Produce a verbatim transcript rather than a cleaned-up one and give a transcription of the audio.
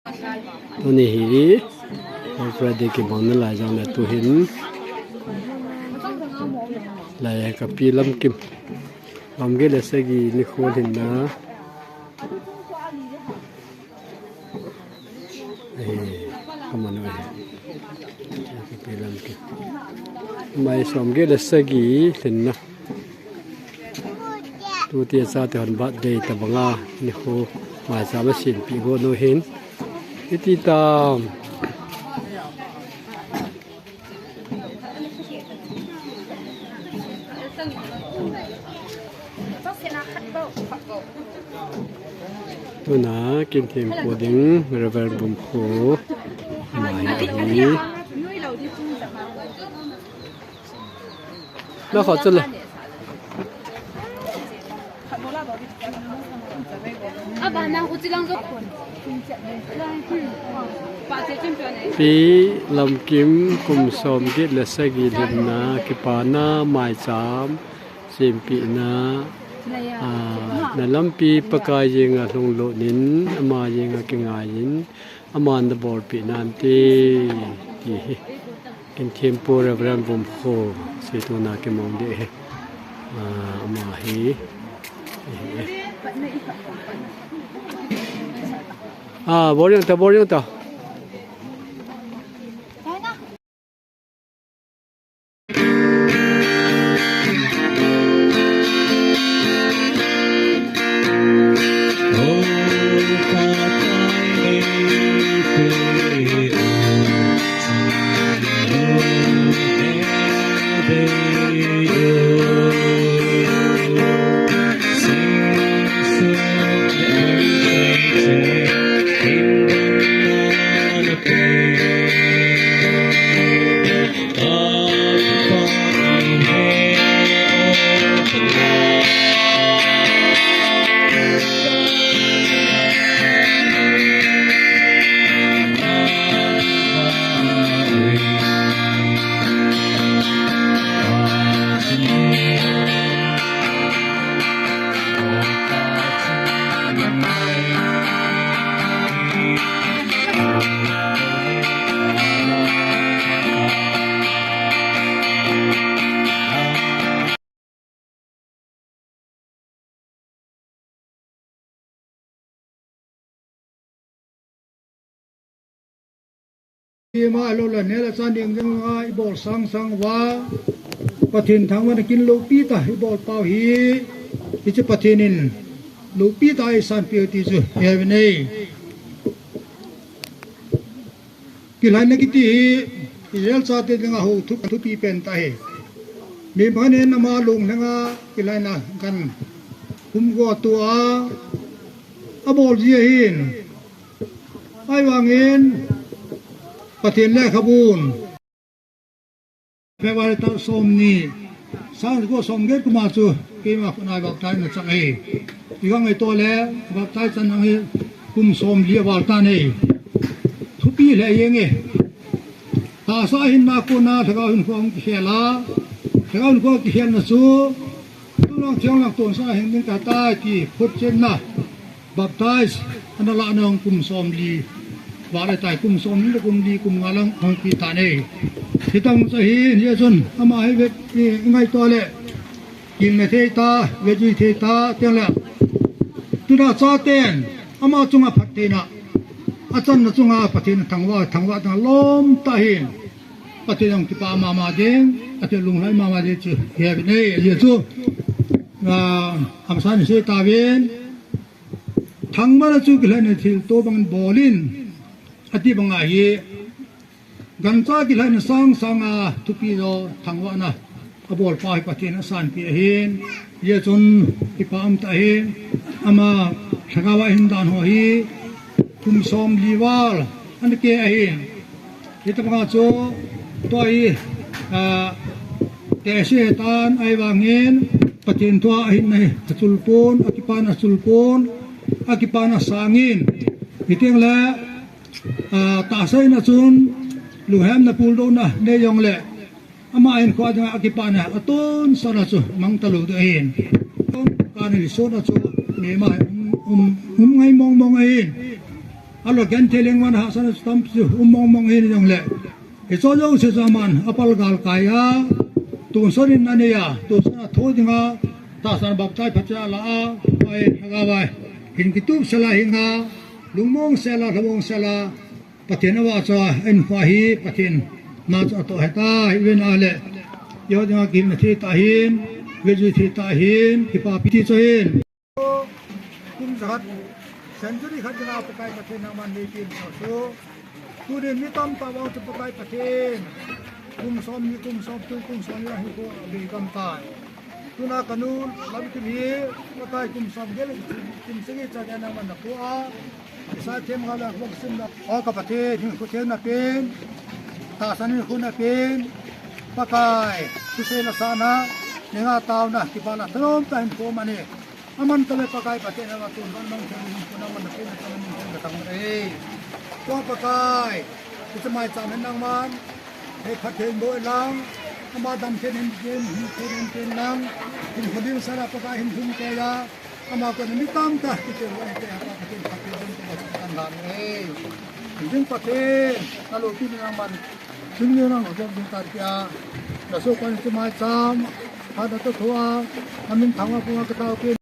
Tuni hi Holy Friday kimang na lai zang na tu hin lai ka pi Lam Kim. Lam ge le sagi ni khol hin na. Ê, kama nu ê. Ê, kê pê lam kê. Mai som ge le sagi lhin na. Tu tia sa te hon bat dei ta banga ni khu mai sa ma sin pi go nu hin. Iti tam. Tuna kin thim pu ding Reverend Bum Khu mai hi. Na kho chule. Pi Lam Kim kum som ge le sagi lhin na kipana mai cham simpina a na lampi Pakai jing a lung lo nin ama jing a kingai in ama na bol pi nan ti ti hi. Kin thim pu Reverend Bum Khu si tuna kimang de hi. A, ama hi. A, bol yang ta, bol yang ta. Ima lo la ne la chan ding ding a i bol sang sang va Pathin thang va na kin lo pi ta i bol pau hi i chi Pathin in lo pi ta i san pi ti chu he ve nei. Kilaina kiti hi Israel chate dinga ho thupi pen ta hi. Mi mane nama lung langa kilaina kan kum go tua a bol ji hin. Ai wangin Pathin lekhabun February tar som ni, sang ko som get kuma chu keima khut nai baptize na chang ei. I gang ei to le baptize chan ang hi kum som li a val ta nei. Thupi le yeng e. Ta sa hin ma ko na thagau hin khong ki khela. Thagau hin khong ki khel na chu. Tu nang thiang nang ton sa hin ning ta ta ki khut chen na. Baptize ana la nang kum som li. Wa le tai kum som li kum li kum nga lang hong pi ta nei. Hi tang sa hi hi chun ama hi ve ngai to le. Kin me thei ta, ve jui thei ta, tiang le. Tuna cha ten ama chunga phat thei na. A chan na chunga Pathin thangva, thangva tang lom ta hin. Pathin ang kipa mama ding, Pathin lunglai mama ding chu he ve nei, ye chu. Na am san se ta vin. Thangva na chu kilaina thil to bang bolin. Ati bang a hi. Gancha kilaina sang sang a thupi do thangva na. A bol pa hi Pathin a san pi a hin. Ye chun kipa am ta hin. Ama thagau a hin dan ho hi. Kum som li val. An ke a hin. Hi ta bang a chu tua hi, a, te si he tan ai wangin Pathin tua a hin nei a chul pun, a kipan a chul pun, a kipan a sangin. Hi tiang le, a, ta sai na chun, lu hem na pul do na, ne yong le, ama a hin khua ding a kipan a, a tun sa na chu, mang ta lu do a hin. Tun ka ni so na chu, me ma, um, um, um ngai mong mong a hin. ئەڵە گەن تێلێنگمان هاسەنە ستەم پس ئوم مۆنگ مۆنگ هین جەنگ لە ئیسۆ جەو سێ زەمان ئەپەڵ گاڵ کایە، تونسەرین نەنێیا، تونسەر تۆ دینگا، تاسان بابتای پەتیا لە ئا، ئای، هەگا وای، هین کتوب سەلا هینگا، لومۆنگ سەلا، لومۆنگ سەلا، پەتێنە واچە، ئین خواهی، پەتێن، ناچ ئەتۆ هەتا، هیوێن ئالێ، یۆ دینگا گیرنەتی تاهین، وێجی تی تاهین، کپاپی تی چۆین. کوم زەهەت سەنجری خەت جنا پکای پەتێن نامان لێکین سۆ. تو دێ میتام تا وەخت پکای پەتێن. کوم سۆم می کوم سۆم تو کوم سۆم یا هی کو بیگم تای. تو نا کەنول لەبتم هی پکای کوم سۆم گەل کوم سگی چا دێ نامان نەکو ئا. ئسا تێم غالا وەک سم نە ئا کە پەتێن هین خو تێن نەپێن. تاسەن هین خو نەپێن. پکای تو سێ لەسانە نێها تاونە کی بالا ترۆم تا هین خو مەنێ. ئەمەن تەڵێ پەکای پەتێنە وە تۆ زەن مەن کەم هین خو نەمەن نەپێن نەتەمەن هین خو نەتەمەن ئەی. تو پەکای. تو مای چامن نەمان. هەی پەتێن بۆ لام. ئەما دەم تێن هین بگێن هین خو هین تێن لام. هین خو دین سەرا پەکای هین خو کەیا. ئەما کۆنە می تام تە کی تێ وای تێ هەتا پەتێن پەتێن بۆ چکان لام ئەی. هین پەتێن. نەلۆ کی نەمان. دنیانا مەزەر دین تارکیا. لەسۆ کۆنە تو مای چام. هەدە تو توا. ئەمین تاوا بووا کتاو پێ.